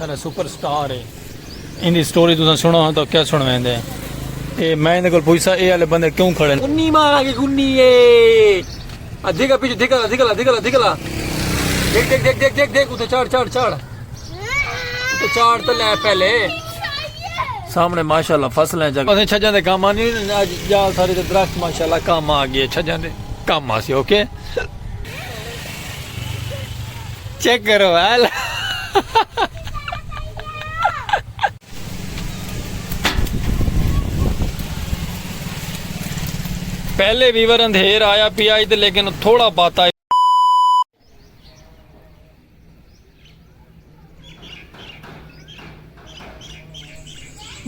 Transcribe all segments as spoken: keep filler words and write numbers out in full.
سارا سپر سٹار ہے۔ ایندی سٹوری تساں سنو ہاں تو کیا سنویندے؟ اے میں ایندے کول پوچھسا، اے والے بندے کیوں کھڑے نے؟ انی ماں آ گئی، انی اے۔ آ دھگا پیچھے، دھگا لا، دھگا لا، دھگا لا، دھگا لا۔ دیکھ، دیکھ، دیکھ، دیکھ، دیکھ، دیکھ، اتھے چڑھ، چڑھ، چڑھ۔ اتھے چڑھ تے لے پہلے۔ سامنے ماشاءاللہ فصلیں جگہ۔ اسیں چھجاں دے کام آنی، اج جال ساری تے درخت ماشاءاللہ کام آ گئے، چھجاں دے کام آسی، اوکے؟ چیک کرو حال۔ پہلے ویور اندھیر آیا پیا ہی تے لیکن تھوڑا پاتا ہے۔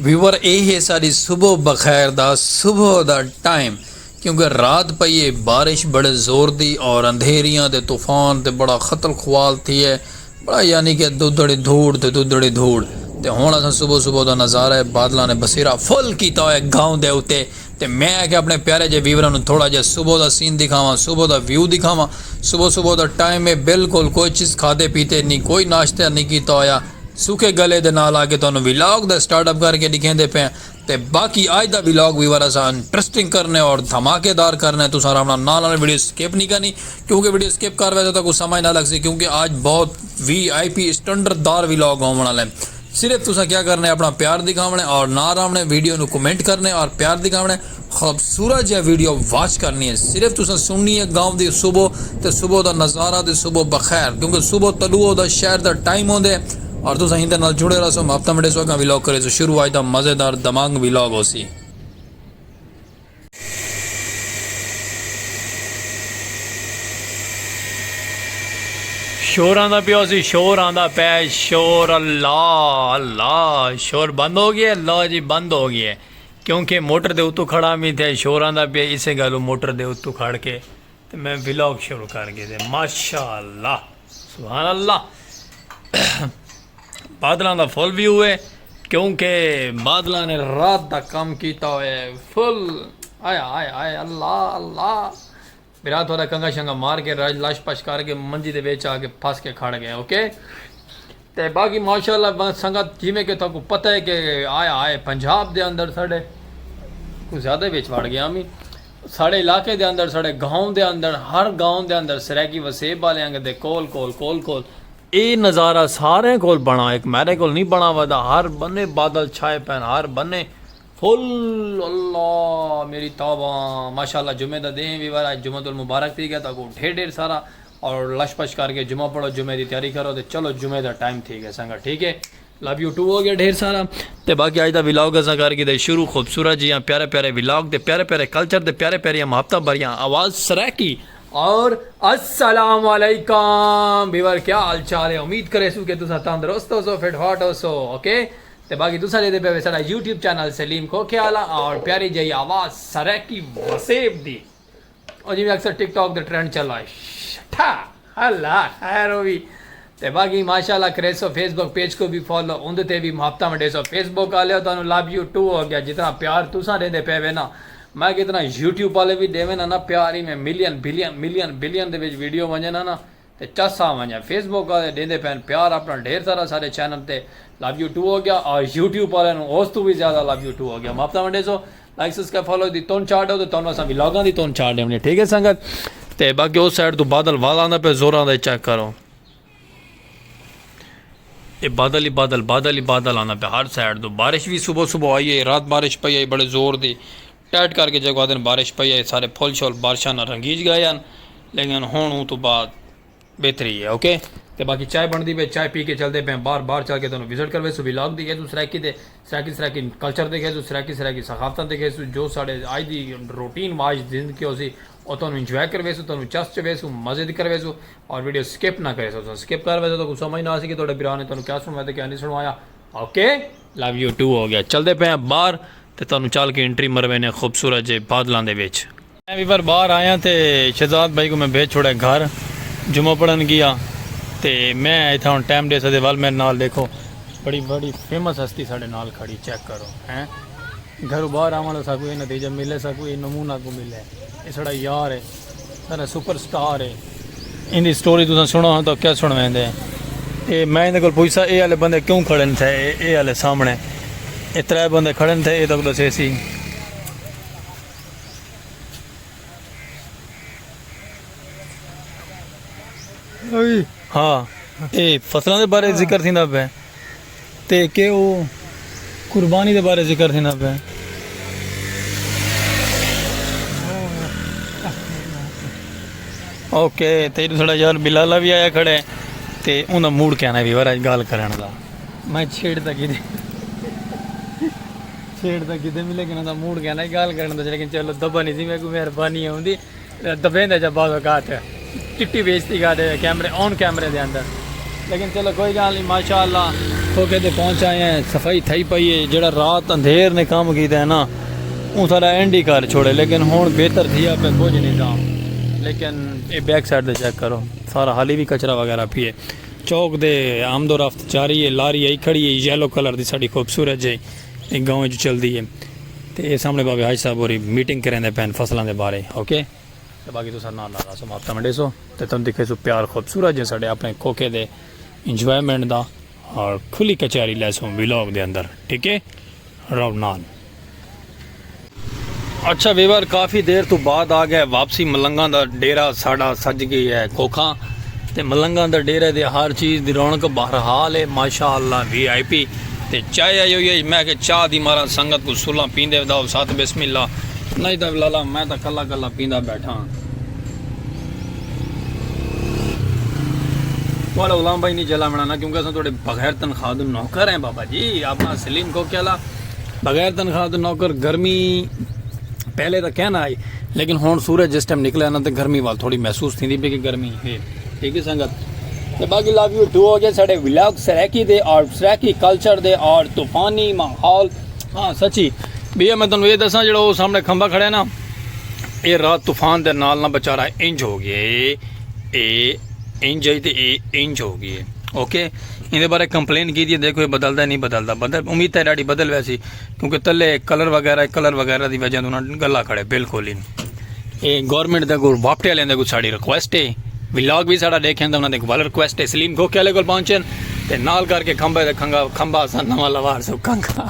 ویور، اے ہے ساݙی صبح بخیر دا، صبح دا ٹائم، کیونکہ رات پئی ہے بارش بڑے زور دی اور اندھیریاں تے طوفان تے بڑا ختل خوال تھی ہے، بڑا یعنی کہ دودھڑی دھوڑ تے دودھڑی دھوڑ۔ تے ہݨ اساں صبح صبح دا نظارہ ہے، بادلاں نے بسیرا فل کیتا ہویا ہے گاؤں دے اتے۔ تے میں آکھیا اپݨے پیارے جے ویوراں نوں تھوڑا جیہا صبح دا سین دکھاواں، صبح دا ویو دکھاواں۔ صبح صبح دا ٹائم ہے، بالکل کوئی چیز کھادے پیتے نہیں، کوئی ناشتہ نہیں کیتا ہویا، سوکھے گلے دے نال آ کے تہانوں ولاگ دا سٹارٹ اپ کر کے ݙکھیندے پئے ہیں۔ تے باقی اڄ دا ولاگ ویور اساں انٹرسٹنگ کرنے اور دھماکے دار کرنے، تساں آرام نال نال نال ویڈیو سکپ نہیں کرنی، کیونکہ ویڈیو سکپ کر ویسو تاں کوئی سمجھ نہ لڳسی، کیونکہ اڄ بہت وی آئی پی اسٹینڈرڈ دار ولاگ ہووݨ والا ہے۔ صرف تساں کیا کرنا ہے، اپݨا پیار دکھاوݨا ہے اور نال آوݨے، ویڈیو نوں کمنٹ کرنے اور پیار دکھاوݨے۔ خوبصورت جیہا ویڈیو واچ کرنی ہے۔ صرف تساں سننی ہے گاؤں دی صبح تے صبح دا نظارہ تے صبح بخیر، کیونکہ صبح طلوع دا شہر دا ٹائم ہوندے۔ اور تساں ایندے نال جڑے رہسو، میں ہفتہ منڈے سو اگاں ولاگ کریسوں شروع۔ اڄ دا مزیدار دماغ ولاگ ہوسی۔ شور آندا پیا ہوسی، شور آندا پیا، شور، اللہ، اللہ، شور بند ہو گیا، اللہ جی بند ہو گیا، کیونکہ موٹر دے اتوں کھڑا میں تھے، شور آندا پیا، اسے گالوں موٹر دے اتوں کھڑ کے تے میں ولاگ شروع کر گئے تے ماشاءاللہ، سبحان اللہ۔ بادلاں دا فل ویو ہے، کیونکہ بادلاں نے رات دا کم کیتا ہویا ہے فل۔ آیا، آیا، آیا، اللہ، اللہ۔ میرا تھوڑا کنگا شنگا مار کے، رج-، لش پش کر کے، منجی دے وچ آ کے پھس کے کھڑ گئے، اوکے؟ تے باقی ماشاءاللہ بس سنگت، جویں کہ تہاکوں پتہ ہے کہ آیا، آئے پنجاب دے اندر ساݙے کچھ زیادہ وچ وڑ گیا میں۔ ساݙے علاقے دے اندر، ساݙے گاؤں دے اندر، ہر گاؤں دے اندر سرائیکی وسیب والے آنگے دے کول، کول، کول، کول۔ اے نظارہ سارے کول بݨا، ایک میرے کول نہیں بݨا ودا۔ ہر بنے بادل چھائے پین، ہر بنے فل۔ اللہ میری توبہ، ماشاءاللہ۔ جمعے دا دے وی وارا، جمعہ المبارک تھی گیا، تہاکوں ڈھیر ڈھیر سارا، اور لش پش کر کے جمعہ پڑھو، جمعے دی تیاری کرو، تے چلو جمعے دا ٹائم تھی گیا سنگت، ٹھیک ہے؟ لو یو ٹو ہو گیا ڈھیر سارا۔ تے باقی اڄ دا ولاگ اساں کر گھدے شروع، خوبصورت جیاں پیارے پیارے ولاگ تے پیارے پیارے کلچر تے پیارے پیارے محبتاں بھریاں آواز سرائیکی۔ اور السلام علیکم ویور، کیا حال چال ہے؟ امید کریسوں کہ تساں تندرست ہوسو، فٹ فاٹ ہوسو، اوکے؟ تے باقی تساں ݙیہدے پئے وے ساݙا یوٹیوب چینل سلیم کھوکھے والا اور پیاری جئی آواز سرائیکی وسیب دی۔ او جیویں اکثر ٹک ٹاک دے ٹرینڈ چلا ہے۔ ٹھا، اللہ خیر ہووی۔ تے باقی ماشاءاللہ کریسو فیس بک پیج کو بھی فالو، اوندے تے بھی محبتاں ونڈیسو۔ فیس بک والے تانوں لو یو ٹو ہو گیا، جتنا پیار تساں ݙیہدے پئے وے نا، میں کتنا یوٹیوب والے بھی ݙیون نا، نا پیار ہی میں ملین، بلین، ملین، بلین دے وچ ویڈیو ونڄے نا نا، تے چس آ ونڄے۔ فیس بک والے ݙیہدے پئن پیار اپݨا ڈھیر سارا سارے چینل تے، لو یو ٹو ہو گیا، اور یوٹیوب والے نوں اس توں بھی زیادہ لو یو ٹو ہو گیا۔ محبتاں ونڈیسو، لائک سبسکرائب فالو دی تون چاڑ ݙیو تے تانوں اساں ولاگاں دی تون چاڑ ݙیونی ہے، ٹھیک ہے سنگت؟ تے باقی اس سائیڈ توں بادل ول آندا پئے، زوراں دے، چیک کرو۔ اے بادل ہی بادل، بادل ہی بادل آندا پئے ہر سائیڈ توں۔ بارش وی صبح صبح آئی ہے، رات بارش پئی آئی بڑے زور دی، ٹائٹ کر کے جیکوں آہدن بارش پئی آئی، سارے پھل شل بارشاں نال رنگیج ڳئے ہن، لیکن ہݨ اوں توں بعد بہتری ہے، اوکے؟ تے باقی چائے بݨدی پئی، چائے پی کے چلدے پئے ہیں باہر، باہر چل کے تہانوں وزٹ کرویسوں ولاگ دکھیسوں سرائیکی دے، سرائیکی، سرائیکی کلچر دکھیسوں، سرائیکی، سرائیکی ثقافتاں دکھیسوں، جو ساݙے اڄ دی روٹین معاش زندگی ہوسی، او تہانوں انجوائے کرویسوں، تہانوں چس چویسوں، مزے دی کرویسوں، اور ویڈیو سکپ نہ کریسو۔ تساں سکپ کر ویسو تاں کوئی سمجھ نہ آسی کہ تہاݙے بھرا نے تہانوں کیا سݨوایا تے کیا نہیں سݨوایا۔ اوکے، لو یو ٹو ہو گیا۔ چلدے پئے ہیں باہر تے تہانوں چل کے انٹری مروینے خوبصورت جے بادلاں دے وچ۔ میں وی پر باہر آیا تے شہزاد بھائی کو میں بھیج چھوڑا گھر، جمعہ پڑھن گیا۔ تے میں اتھاں ہݨ ٹائم ݙیساں تے ول میرے نال ݙیکھو، بڑی، بڑی فیمس ہستی ساݙے نال کھڑی، چیک کرو، ہیں۔ گھروں باہر آوݨ دا ساکوں اے نتیجہ ملے، ساکوں اے نمونہ کوں ملے۔ اے ساݙا یار ہے، ساݙا سپر سٹار ہے۔ ایندی سٹوری تساں سݨو ہاں تاں کیا سݨویندے؟ اے میں انہاں کول پوچھسا، اے والے بندے کیوں کھڑے تھے؟ اے اے والے سامنے، اے ترے بندے کھڑے تھے، اے تک دسے سی۔ ہاں، اے فصلاں دے بارے ذکر تھیندا پے، تے کہ او قربانی دے بارے ذکر تھیندا پے۔ اوکے، تے ایݙو ساݙا یار بلالا وی آیا کھڑے، تے اوندا موڈ کہنا وی ور اڄ ڳالھ کرݨ دا۔ میں چھیڑ تاں کیتی، چھیڑ تاں کیتے ملے کہ انہاں دا موڈ کہنا ڳالھ کرݨ دا، لیکن چلو دبا نہیں سی، میں کوئی مہربانی ہوندی۔ دبیندے جا بعض اوقات ٹٹی ویچتی گا دے کیمرے، آن کیمرے دے اندر۔ لیکن چلو کوئی ڳالھ نہیں، ماشاءاللہ کھوکھے تے پہنچ آئے ہیں، صفائی تھئی پئی ہے۔ جڑا رات اندھیر نے کم کیتا ہے نا، اوں سارا اینڈ ہی کر چھوڑے، لیکن ہن بہتر تھیا پہ کچھ نظام۔ لیکن اے بیک سائیڈ تے چیک کرو، سارا حالی بھی کچرا وغیرہ پی ہے۔ چوک دے آمد و رفت جاری ہے، لاری آئی کھڑی ہے یلو کلر دی، ساڈی خوبصورت جی ایک گاؤں وچ چلدی ہے۔ تے اے سامنے بابے حاج صاحب ہوری میٹنگ کریندے پین فصلاں دے بارے، اوکے۔ تے باقی تساں نال نال رہسو، ماپتا منڈیسو تے تم دکھیسو پیار خوبصورت جے ساڈے اپنے کھوکھے دے انجوائمنٹ دا، اور کھلی کچہری لیسو ولاگ دے اندر، ٹھیک ہے؟ رب نال۔ اچھا ویور، کافی دیر تو بعد آ گئے واپسی۔ ملنگاں دا ڈیرہ ساڈا سج گئی ہے کھوکھاں، تے ملنگاں دا ڈیرے دے ہر چیز دی رونق بہرحال ہے، ماشاءاللہ، وی آئی پی۔ تے چائے آئی ہوئی ہے، میں کہ چاہ دی ماراں سنگت کو سلاں پیندے وداؤ ساتھ، بسم اللہ۔ نہیں تاں لالا، میں تاں کلا کلا پیندا بیٹھاں۔ تہاݙا غلام بھائی نہیں جلا بݨانا، کیونکہ اساں تہاݙے بغیر تنخواہ دے نوکر ہیں بابا جی۔ اپݨا سلیم کھوکھے والا بغیر تنخواہ دے نوکر۔ گرمی پہلے تاں کہنا آئی، لیکن ہݨ سورج جس ٹائم نکلے نا تے گرمی وال تھوڑی محسوس تھیندی پئی کہ گرمی ہے۔ ٹھیک ہے سنگت، تے باقی لو یو ٹو ہو گئے ساڈے ولاگ سرائیکی دے اور سرائیکی کلچر دے اور طوفانی ماحول۔ ہاں سچی، بھیا میں تانوں اے دساں، جڑا او سامنے کھمبا کھڑا ہے نا، اے رات طوفان دے نال نا بیچارہ انج ہو گیا ہے، اے انج ہے تے اے انج ہو گیا ہے۔ اوکے، ایندے بارے کمپلین کیتی ہے، دیکھو اے بدلدا نہیں بدلدا، بدل، امید تے ڈاڈی بدل ویسی، کیونکہ تلے کلر وغیرہ، کلر وغیرہ دی وجہ توں نا گلا کھڑے بالکل ہی۔ اے گورنمنٹ دے کول، واپٹے والے دے کول ساڈی ریکویسٹ ہے، ولاگ بھی ساڈا ڈیکھیں تاں انہاں دے کول ریکویسٹ ہے، سلیم کھوکھے والے کول پہنچن تے نال کر کے کھمبے تے کھنگا، کھمبا اساں نواں لوار سو کھنگا۔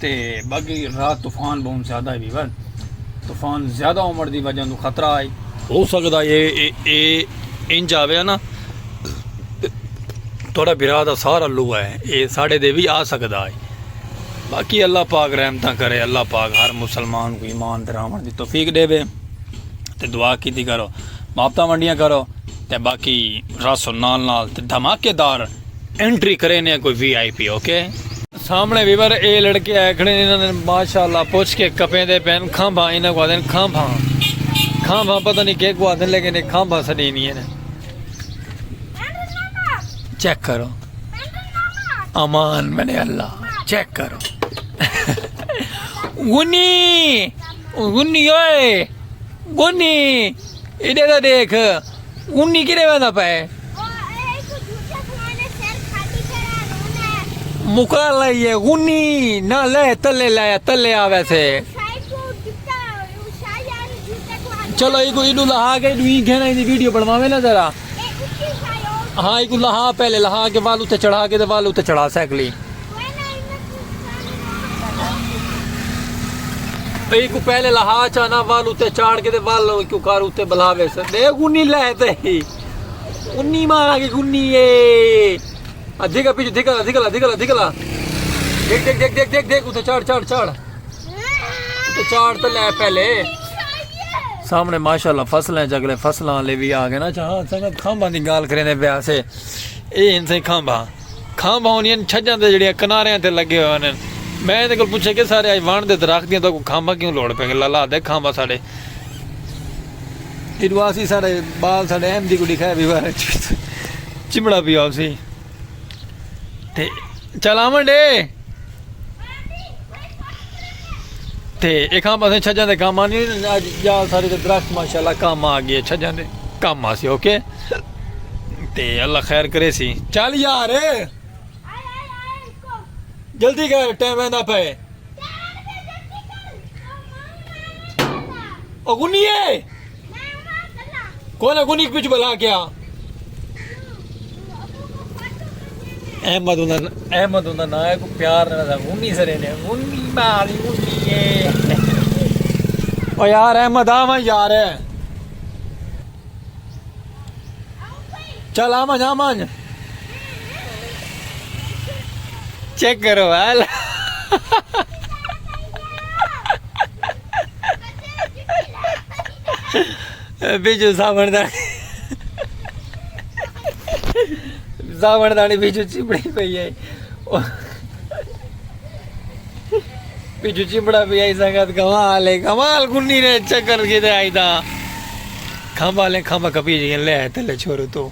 تے باقی رات طوفان بہت زیادہ ہے ویور، طوفان زیادہ ہووݨ دی وجہ توں خطرہ ہے، ہو سکدا ہے اے، اے، اے انج آوے نا، تہاݙا بھرا دا سارا لو ہے، اے ساڈے دے وی آ سکدا ہے۔ باقی اللہ پاک رحمتاں کرے، اللہ پاک ہر مسلمان کو ایمان تے رہوݨ دی توفیق ݙیوے۔ تے دعا کیتی کرو، محبتاں ونڈیاں کرو، تے باقی رس و نال نال تے دھماکے دار انٹری کرے نے کوئی وی آئی پی، اوکے؟ سامنے ویور اے لڑکے آئے کھڑے نے، انہاں نے ماشاءاللہ پچھ کے کپیں دے پین کھمبا، انہاں کو آدھن کھمبا۔ کھمبا پتہ نہیں کیا کو آدھن، لیکن ایک کھمبا سڈی نہیں ہے۔ چیک کرو۔ امان بنے اللہ، چیک کرو۔ غنی، غنی اوئے، غنی، ایڈے دا دیکھ، غنی کدے ویندا پئے؟ مکا لائیے، غنی، نہ لے تلے لایا، تلے آوے سے۔ چلو، ایکو ایڈو لہا کے، ایڈو ہی گھنا دی ویڈیو بنواوے نا ذرا۔ ہاں، ایکو لہا، پہلے لہا کے وال اتے چڑھا کے تے وال اتے چڑھا سائیکلی۔ ایکو پہلے لہا چانا وال اتے چاڑھ کے تے وال ایکو کار اتے بلاوے سے۔ دے غنی لے تے ہی۔ غنی مارا کے غنی اے۔ آ دھگا پیچھے، دھگا، دھگا، دھگا، دھگا۔ دیکھ، دیکھ، دیکھ، دیکھ، دیکھ، دیکھ، اتے چڑھ، چڑھ، چڑھ۔ اتے چڑھ تے لے پہلے۔ سامنے ماشاءاللہ فصلیں چ اگلے فصلاں والے وی آ گئے نا۔ اچھا ہاں، سنگت کھمباں دی ڳالھ کریندے پئے ہاسے۔ اے ہن سئیں کھمباں۔ کھمباں ہونیاں ہن چھجاں تے جیڑھیاں کناریاں تے لڳے ہوئے ہن۔ میں ایندے کول پچھیا کہ سارے اڄ وݨ دے درخت دیاں تہاکوں کھمباں کیوں لوڑ پئے؟ لالا آہدے کھمباں ساݙے۔ ایݙو آسی ساݙے ٻال ساݙے احمدی کوں ݙکھائے وی وار چمڑا پیا ہوسی۔ تے چل آوݨ ݙے۔ تے اے کھمباں سئیں چھجاں دے کم آنی، اڄ ڄال سارے دے درخت ماشاءاللہ کم آ ڳئے، چھجاں دے کم آسی، اوکے؟ تے اللہ خیر کریسی۔ چل یار، جلدی کر، ٹائم ویندا پئے۔ او غنی ہے؟ کوئی نہ، غنی پچھوں بلا کیا؟ احمد ہوندا، احمد ہوندا ناں ہے، کوئی پیار نال اساں غنی سرے نے، غنی مالی غنی ہے۔ او یار احمد، آ ونڄ یار۔ چل آ ونڄ، آ ونڄ۔ چیک کرو حال۔ بیجو ساوݨ دا، ساوݨ داݨی بیجو چپڑی پئی ہے۔ بیجو چپڑا پئی آئی سنگت، کمال ہے، کمال۔ غنی نے چکر کیتے آئی تاں کھمبا لے، کھمبا کپی جی لے تلے چھوڑو تو۔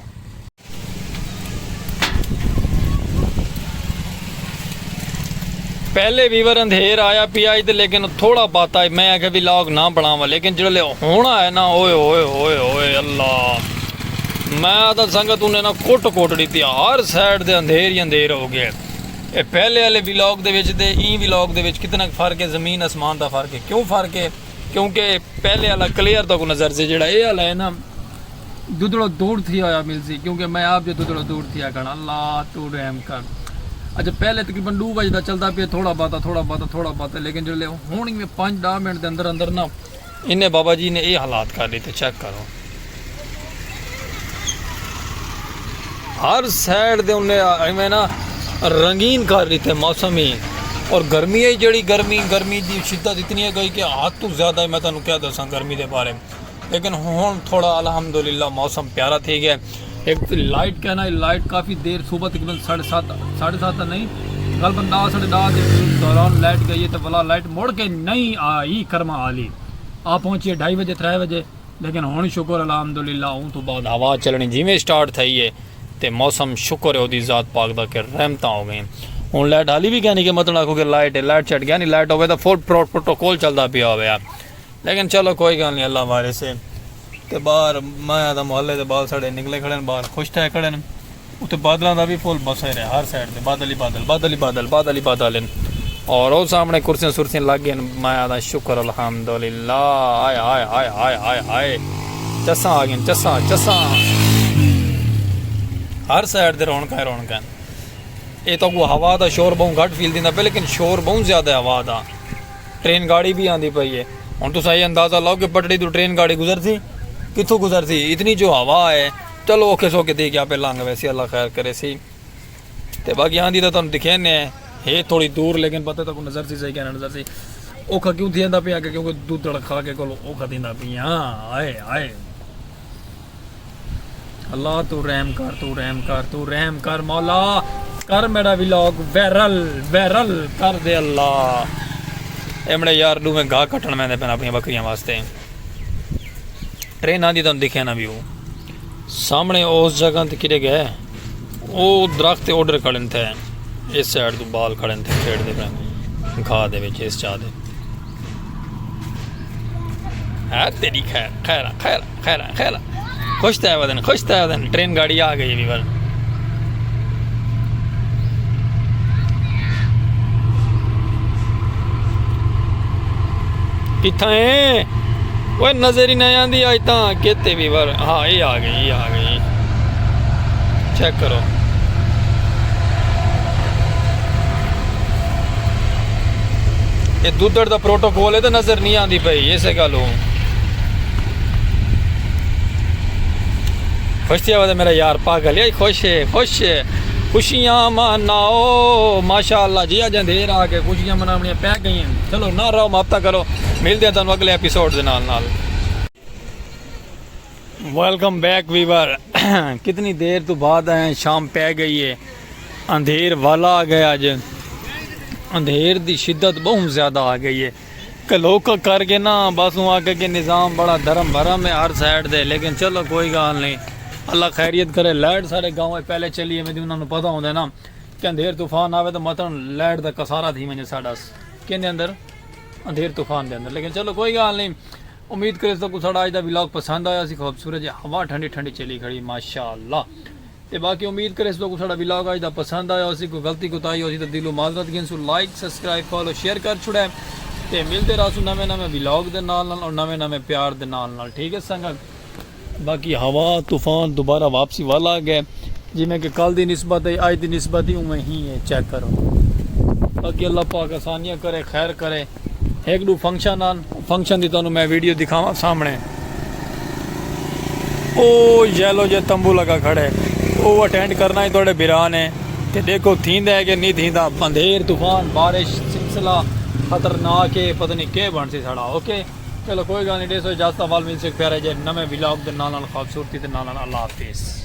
پہلے ویور اندھیر آیا پیا تے، لیکن تھوڑا بات آئی، میں آکھیا ولاگ نہ بݨاواں، لیکن جڑلے ہݨ آئے نا، اوئے ہوئے ہوئے ہوئے اللہ، میں آکھدا سنگت انہیں نا کٹ کٹ ݙتی، ہر سائیڈ دے اندھیر ہی اندھیر ہو ڳئے۔ اے پہلے والے ولاگ دے وچ تے ایں ولاگ دے وچ کتنا فرق ہے، زمین آسمان دا فرق ہے۔ کیوں فرق ہے؟ کیونکہ پہلے والا کلیئر تہاکوں نظر سی، جڑا اے والا ہے نا، ددڑو دور تھی آیا ملسی، کیونکہ میں آپ جو ددڑو دور تھی آ کھڑا۔ اللہ تو رحم کر۔ اچھا، پہلے تقریباً ݙو وڄے دا چلدا پیا، تھوڑا باتا، تھوڑا باتا، تھوڑا باتا، لیکن جڑلے ہݨ میں پنج ݙاہ منٹ دے اندر اندر نا، انہیں بابا جی نے اے حالات کر ݙتے، چیک کرو۔ ہر سائیڈ دے انہیں ایویں نا رنگین کر ݙتے موسم ہی۔ اور گرمی ہے جڑی، گرمی، گرمی دی شدت اتنی ہے گئی کہ حد تو زیادہ ہے، میں تانوں کیا دساں گرمی دے بارے۔ لیکن ہݨ تھوڑا الحمدللہ موسم پیارا تھی ڳیا۔ ایک تو لائٹ کہنا ہے، لائٹ کافی دیر صبح تقریباً ساڑھے سات، ساڑھے سات تاں نہیں، غالباً ݙاہ، ساڑھے ݙاہ دے دوران لائٹ گئی ہے، تے ولا لائٹ مڑ کے نہیں آئی کرما آلی۔ آ پہنچی ہے ڈھائی وڄے، ترے وڄے، لیکن ہݨ شکر الحمدللہ، اوں تو بعد ہوا چلݨی جیویں سٹارٹ تھئی ہے، تے موسم شکر ہے اودی ذات پاک دا کہ رحمتاں ہو ڳئین۔ ہݨ لائٹ حالی وی کینی کہ مطلب آکھو کہ لائٹ ہے، لائٹ چٹ ڳیا نہیں، لائٹ ہووے تاں فل پرو-، پروٹوکول چلدا پیا ہووے۔ لیکن چلو کوئی ڳالھ نہیں، اللہ وارث ہے۔ تے باہر میں آکھدا محلے دے ٻال ساݙے نکلے کھڑے ہن، ٻال خوش تھئے کھڑے ہن۔ اتے بادلاں دا وی فل بسر ہے، ہر سائیڈ تے بادل ہی بادل، بادل ہی بادل، بادل ہی بادل ہن۔ اور او سامݨے کرسیاں سرسیاں لڳ ڳئین، میں آکھدا شکر الحمدللہ۔ ہائے، ہائے، ہائے، ہائے، ہائے، ہائے۔ چساں آ ڳئین، چساں، چساں۔ ہر سائیڈ تے رونقاں ہی رونقاں ہن۔ اے تہاکوں ہوا دا شور ٻہوں گھٹ فیل تھیندا پئے، لیکن شور ٻہوں زیادہ ہے ہوا دا۔ ٹرین گاڑی وی آندی پئی ہے۔ ہݨ تساں اے اندازہ لاؤ کہ پٹڑی توں ٹرین گاڑی گزرسی، کتھوں گزرسی؟ اتنی جو ہوا ہے۔ چلو اوکھے سوکھے تھی کے آپے لنگھ ویسی، اللہ خیر کریسی۔ تے باقی آندی تاں تہاکوں ݙکھیندے ہیں، ہے تھوڑی دور، لیکن پتہ تہاکوں نظرسی، صحیح کہنا نظرسی۔ اوکھا کیوں تھیندا پیا؟ کہ کیونکہ دودھ تڑک کھا کے کولوں اوکھا تھیندا پیا۔ ہائے، ہائے۔ اللہ تو رحم کر، تو رحم کر، تو رحم کر مولا، کر میݙا ولاگ وائرل، وائرل کر دے اللہ۔ اے میݙے یار ݙوہیں گھاہ کٹݨ ویندے پئن اپݨیاں ٻکریاں واسطے۔ ٹرین آندی تہاکوں ݙکھینداں وی ہو۔ سامݨے اس جگہ تے کݙے ڳئے، او درخت تے اڈر کھڑن تھے، اس سائیڈ توں ٻال کھڑن تھے، کھیݙدے پئن گھاہ دے وچ، اس چا دے۔ ہے تیری خیر، خیر، خیر، خیر، خیر۔ خوش تھئے ودن، خوش تھئے ودن۔ ٹرین گاڑی آ ڳئی ہے ویور۔ کتھاں ہے؟ اوئے نظر ہی نہ آندی اڄ تاں۔ کیتے ویور؟ ہاں، اے آ ڳئی، اے آ ڳئی۔ چیک کرو۔ اے دودھڑ دا پروٹوکول ہے تے نظر نہیں آندی پئی، اسے ڳالھوں۔ خوش تھیا ودے میݙا یار پاگل، اے خوش ہے، خوش ہے۔ خوشیاں مناؤ، ماشاءاللہ جی، اڄ اندھیر آ کے خوشیاں مناوݨیاں پئے ڳئین۔ چلو نہ رہو، محبتاں کرو، ملدے ہیں تہاکوں اڳلے ایپیسوڈ دے نال نال۔ ویلکم بیک ویور۔ کتنی دیر توں بعد آئے ہیں، شام پئے ڳئی ہے، اندھیر والا آ ڳئے اڄ، اندھیر دی شدت ٻہوں زیادہ آ ڳئی ہے۔ کلوک کر کے نا، بس اوں آکھے کہ نظام بڑا دھرم بھرم ہے ہر سائیڈ تے، لیکن چلو کوئی ڳالھ نہیں، اللہ خیریت کرے۔ لائٹ سارے گاؤں وچ پہلے چلی ویندی، انہاں نوں پتہ ہوندا ہے نا کہ اندھیر طوفان آوے تاں متن لائٹ دا کسارا تھی ونڄے ساݙا کیندے اندر، اندھیر طوفان دے اندر۔ لیکن چلو کوئی ڳالھ نہیں، امید کریسوں تہاکوں ساݙا اڄ دا ولاگ پسند آیا سی، خوبصورت جی ہوا ٹھنڈی ٹھنڈی چلی کھڑی ماشاءاللہ۔ تے باقی امید کریسوں تہاکوں ساݙا ولاگ اڄ دا پسند آیا ہوسی، کوئی غلطی کوتاہی ہوسی تاں دلوں معذرت گھنسوں، لائک، سبسکرائب، فالو، شیئر کر چھوڑے تے ملدے رہسوں نویں نویں ولاگ دے نال نال اور نویں نویں پیار دے نال نال، ٹھیک ہے سنگت؟ باقی ہوا طوفان دوبارہ واپسی والا آ ڳئے، جویں کہ کل دی نسبت ہے، اج دی نسبت ہی اوویں ہی ہے، چیک کرو۔ باقی اللہ پاک آسانیاں کرے، خیر کرے۔ ہک ݙو فنکشن آن، فنکشن دی تانوں میں ویڈیو دکھاواں سامنے۔ او یلو جے تمبو لگا کھڑے، او اٹینڈ کرنا ہی تہاݙے بھرا نے۔ تے ݙیکھو تھیندا ہے کہ نہیں تھیندا۔ اندھیر، طوفان، بارش، سلسلہ خطرناک ہے، پتہ نہیں کیا بݨسی ساݙا۔ اوکے، چلو کوئی ڳالھ نہیں، ݙیسو اجازت، ول ملسوں ہک پیارے جے نویں ولاگ دے نال نال، خوبصورتی دے نال نال۔ اللہ حافظ۔